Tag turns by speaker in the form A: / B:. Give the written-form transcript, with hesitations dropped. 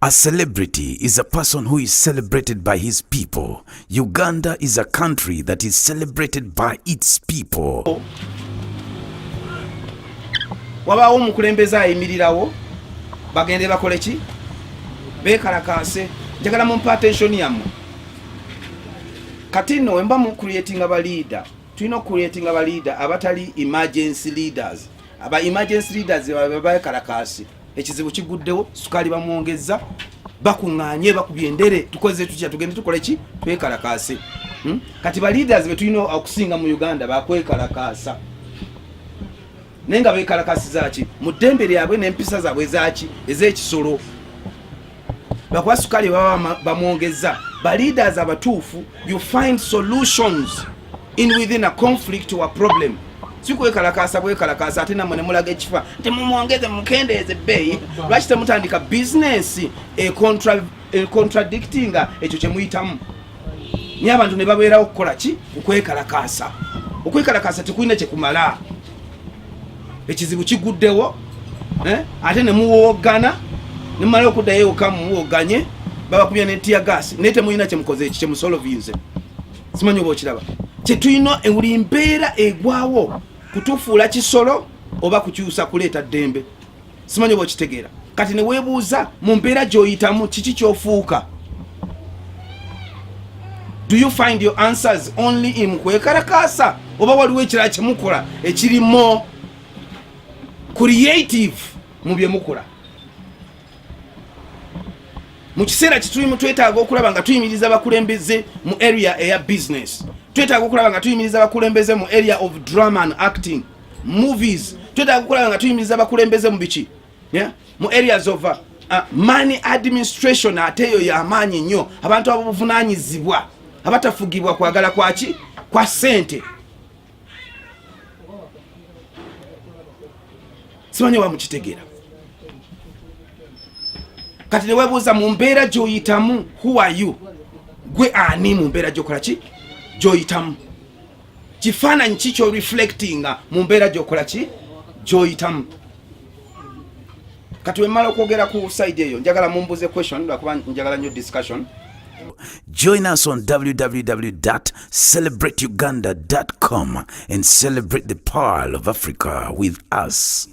A: A celebrity is a person who is celebrated by his people. Uganda is a country that is celebrated by its people.
B: Wabaawo omukulembeze ayimirirawo, bagende bakole ki? Beekalakaase. Njagala mumpa attention yammwe. Kati nno wemba mu creatinga ba leader, tulina okucreatinga ba leader abatali emergency leaders. Aba emergency leaders baba beekalakaase, ekizibu kiguddewo, sukaali bamwongezza, bakuŋŋaanye, bakubye endere, tukoze tutya? Tugende tukole ki? Twekalakaase. Kati ba leaders be tulina okusinga mu Uganda bakwekalakaasa, naye nga bekalakasiza ki? Mu ddembe lyabwe n'empisa zaabwe ezaki? Ez'ekisolo. Bakuba sukaali baba bamwongeza. Ba leaders abatuufu, you find solutions in within a conflict or problem, si kwekalakaasa bwekalakaasa, ate namwe nemulaga ekifa nti mumwongeze, mukendeeze ebbeeyi. Lwaki temutandika bizinesi econtradictinga ekyo kyemuyitamu, naye abantu ne babeerawo okukola ki? Okwekalakaasa. Okwekalakaasa tekulina kyekumala. Ekizibu kiguddewo, ate ne muwoggana, ne mumala okuddayo ewuka muwogganye, babakubye ne tear gas, naye temulina kyemukoze eki kyemusolovinze. Simanyi oba okiraba. Kyetulina buli mbeera egwawo kutufuula kisolo oba kukyusa kuleeta ddembe. Simanyi oba okitegeera. Kati ne weebuuza, mu mbeera gy'oyitamu kiki ky'ofuuka? Do you find your answers only in kwekalakaasa, oba waliwo ekirala kyemukola ekiri more creative mu bye mukola? Mu kiseera kyetulimu, twetaaga okulaba nga tuyimiriza abakulembeze mu area eya business, twetaaga okulaba nga tuyimiriza abakulembeze mu area of drama and acting, movies, twetaaga okulaba nga tuyimiriza abakulembeze mu biki, yeah? Mu areas of money administration. Ate eyo yamaanyi nnyo, abantu abobuvunanyizibwa abatafugibwa kwagala kwaki? Kwa ssente. Simanyi oba mukitegeera. Kati newebuuza, mu mbeera gy'oyitamu, who are you? Gwe ani mu mbeera gyokola ki? Gy'oyitamu? Kifaananyi ki kyoreflectinga mu mbeera gyokola ki? Gy'oyitamu? Kati wemmala okwogera ku side eyo, njagala mumbuze question, lwakuba njagala nnyo discussion.
A: Join us on www.celebrateuganda.com and celebrate the pearl of Africa with us.